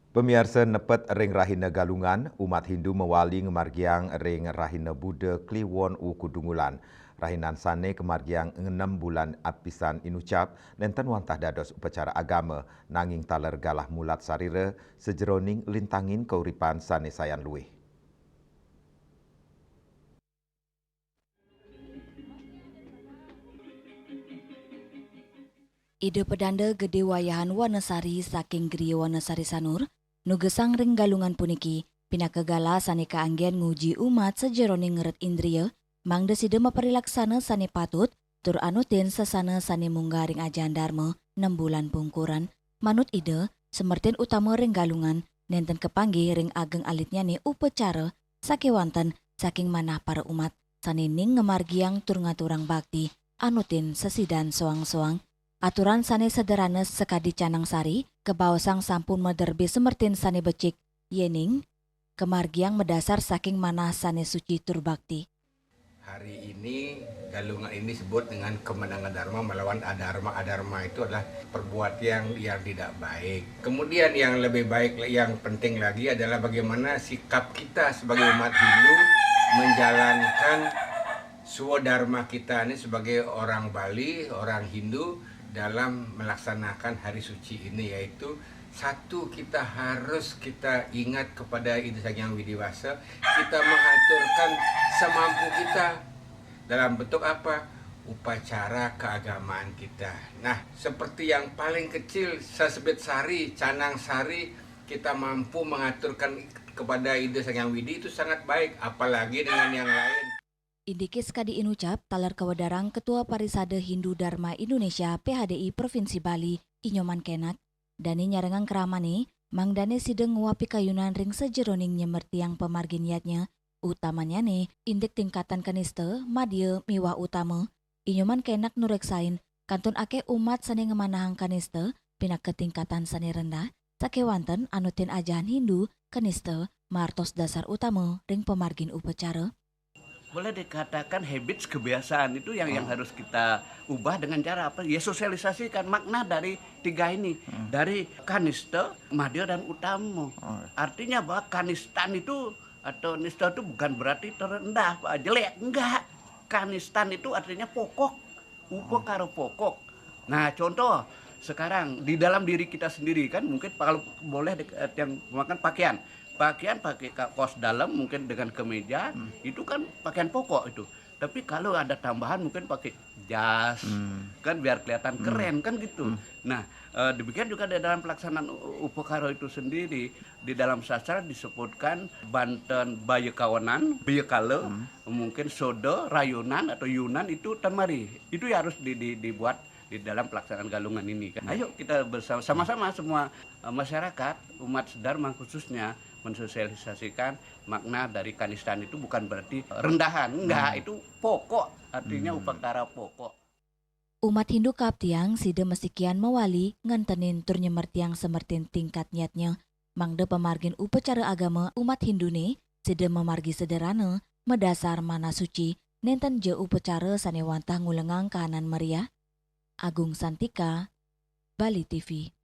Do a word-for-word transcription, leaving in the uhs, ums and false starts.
Pamiarsa, nepet ring rahina Galungan, umat Hindu mawali ngamargiang ring rahina Buda Kliwon Wuku Dungulan. Rahinan sane kamargiang ngenem bulan apisan inucap, nenten wantah dados upacara agama, nanging taler galah mulat sarira sajeroning lintangin kauripan sane sayan luih. Ida Pedanda Gede Wayahan Wanasari saking Griya Wanasari Sanur, nugesang ring Galungan puniki, pinaka galah sane kaanggen nguji umat sajeroning ngeret indria, mangda sida maparilaksana sane patut, tur anutin sasana sane munggah ring ajahan Darma nem bulan pungkuran. Manut Ida, semertin utama ring Galungan, nenten kapanggih ring ageng alitnyane upacara, sakewanten saking manah para umat, sane ning ngamargiang tur ngaturang bakti, anutin sesidan soang-soang. Aturan sane sederhana sakadi canang sari, kabaosang sampun maderbe semertin sane becik, yening kamargiang madasar saking manah sane suci tur bakti. Hari ini, Galungan ini disebut dengan kemenangan Dharma melawan adharma. Adharma itu adalah perbuatan yang, yang tidak baik. Kemudian yang lebih baik, yang penting lagi adalah bagaimana sikap kita sebagai umat Hindu menjalankan swadharma kita ini sebagai orang Bali, orang Hindu dalam melaksanakan hari suci ini, yaitu satu, kita harus kita ingat kepada Ida Sang Hyang Widi Wasa, kita mengaturkan semampu kita. Dalam bentuk apa? Upacara keagamaan kita. Nah, seperti yang paling kecil, sesebit sari, canang sari, kita mampu mengaturkan kepada Ida Sang Hyang Widi itu sangat baik, apalagi dengan yang lain. Indike sakadi inucap taler kawedarang Ketua Parisada Hindu Dharma Indonesia, P H D I, Provinsi Bali, I Nyoman Kenak. Dane nyarengang kramane, mangdane sida nguap pikayunan ring sajeroning nyemertiang pamargin yadnya, utamanyane indik tingkatan kanista, madya miwah utama. I Nyoman Kenak nureksain, kantun akeh umat sane ngamanahang kanista pinaka tingkatan sane rendah, sakewanten anutin ajahan Hindu, kanista maartos dasar utama ring pamargin upacara. Boleh dikatakan habits, kebiasaan itu yang, yang harus kita ubah dengan cara apa? Ya, sosialisasikan makna dari tiga ini. Dari kanista, madya, dan utama. Artinya bahwa kanistan itu atau nista itu bukan berarti terendah, jelek, enggak. Kanistan itu artinya pokok, upakara pokok. Nah, contoh sekarang di dalam diri kita sendiri kan, mungkin kalau boleh di-, eh, yang makan pakaian. Pakaian pakai ka-, kaos dalam mungkin dengan kemeja, itu kan pakaian pokok itu. Tapi kalau ada tambahan mungkin pakai jas, kan biar kelihatan keren kan gitu. Nah, eh, demikian juga di dalam pelaksanaan u-, upakara itu sendiri, di dalam sastra disebutkan banten baya kawanan, baya kala, mungkin soda, rayunan atau yunan itu tan mari. Itu ya harus di-, di-, dibuat di dalam pelaksanaan Galungan ini kan. Ayo kita bersama, sama-sama semua, eh, masyarakat, umat sedharma khususnya, mensosialisasikan makna dari kanistan itu bukan berarti rendahan, enggak, itu pokok, artinya upakara pokok. Umat Hindu kaaptiang sida masikian mawali ngentenin tur nyemertiang semertin tingkat nyatnya, mangda pamargin upacara agama umat Hindune sida mamargi sederhana, madasar manah suci, nenten ja upacara sane wantah ngulengang kahanan meriah. Agung Santika, Bali T V.